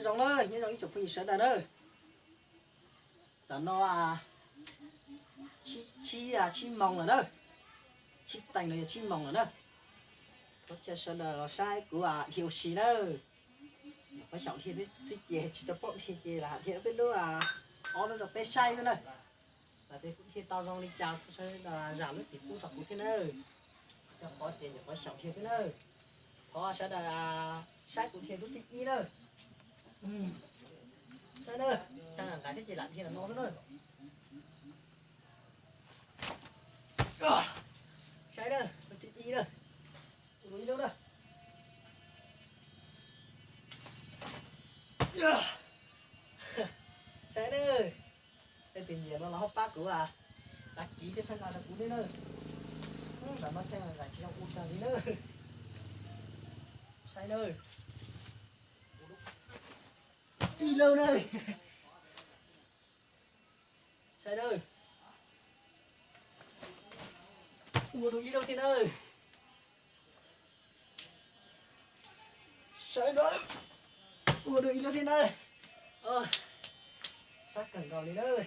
Zoo na, nyob zoo ib tsoom phooj ywg sawv daws na. Tam no tsib, tsib moos lawm na, tsib teev no yog tsib moos lawm na. Thov caw sawv daws los saib kuv dhia ua si na. Nyuam qhuav xyaum dhia xwb ces tsis tau paub dhia ces lam dhia peb lub, ob lub rau peb saib xwb na. Lam tias kuv dhia tau zoo li cas kuv sawv daws zam lub txim pub rau kuv thiab nawb. Cov qhov ces nyuam qhuav xyaum dhia xwb nawb. Thov sawv daws saib kuv dhia lub thib ib nawb. Saib nawb, nqa thiab ces lam dhia los no xwb nawb. Saib nawb, lub thib ib nawb. Ua dua ib lub nawb. Saib nawb, leej twg nyiam no los ho pab kuv, tag kis thiaj txhawb nqa rau kuv thiab nawb. Ntawm no thiaj zam tsis zoo ua kawg li nawb. Saib nawb, ib lub nawb. Saib nawb, ua dua ib lub thiab nawb. Saib nawb, ua dua ib lub thiab nawb. Sab kawg nkaus li nawb.